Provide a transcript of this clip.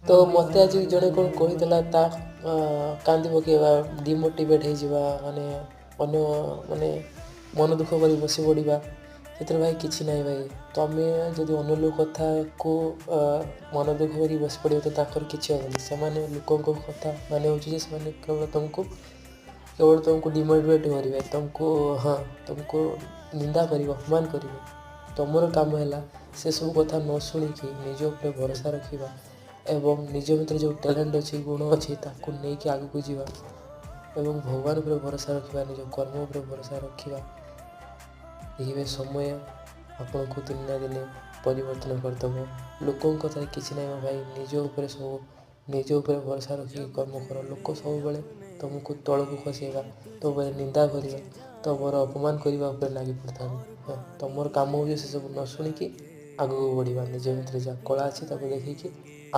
ତ ମୋତେ ଆଜି ଜଣେ କ'ଣ କହିଦେଲା, ତା କାନ୍ଦି ପକାଇବା, ଡିମୋଟିଭେଟ୍ ହେଇଯିବା, ମାନେ ଅନ୍ୟ ମାନେ ମନ ଦୁଃଖ କରି ବସି ପଡ଼ିବା, ସେଥିରେ ଭାଇ କିଛି ନାହିଁ। ଭାଇ, ତମେ ଯଦି ଅନ୍ୟ ଲୋକ କଥାକୁ ମନ ଦୁଃଖ କରି ବସି ପଡ଼ିବ, ତ ତାଙ୍କର କିଛି ହେବନି। ସେମାନେ ଲୋକଙ୍କ କଥା ମାନେ ହେଉଛି ଯେ ସେମାନେ କେବଳ ତୁମକୁ ଡିମୋଟିଭେଟ୍ କରିବେ, ତୁମକୁ, ହଁ, ତୁମକୁ ନିନ୍ଦା କରିବେ, ଅପମାନ କରିବେ। ତୁମର କାମ ହେଲା ସେସବୁ କଥା ନ ଶୁଣିକି ନିଜ ଉପରେ ଭରସା ରଖିବା ଏବଂ ନିଜ ଭିତରେ ଯେଉଁ ଟ୍ୟାଲେଣ୍ଟ ଅଛି, ଗୁଣ ଅଛି, ତାକୁ ନେଇକି ଆଗକୁ ଯିବା ଏବଂ ଭଗବାନ ଉପରେ ଭରସା ରଖିବା, ନିଜ କର୍ମ ଉପରେ ଭରସା ରଖିବା। ଦେଖିବେ, ସମୟ ଆପଣଙ୍କୁ ଦିନେ ନା ଦିନେ ପରିବର୍ତ୍ତନ କରିଦେବ। ଲୋକଙ୍କ କଥାରେ କିଛି ନାହିଁ ମୋ ଭାଇ। ନିଜ ଉପରେ ସବୁ, ନିଜ ଉପରେ ଭରସା ରଖିକି କର୍ମ କର। ଲୋକ ସବୁବେଳେ ତୁମକୁ ତଳକୁ ଖସେଇବା, ତୋ ଉପରେ ନିନ୍ଦା କରିବା, ତୁମର ଅପମାନ କରିବା ଉପରେ ଲାଗି ପଡ଼ିଥାନ୍ତି। ହଁ, ତୁମର କାମ ହେଉଛି ସେସବୁ ନ ଶୁଣିକି ଆଗକୁ ବଢ଼ିବା, ନିଜ ଭିତରେ ଯାହା କଳା ଅଛି ତାକୁ ଦେଖିକି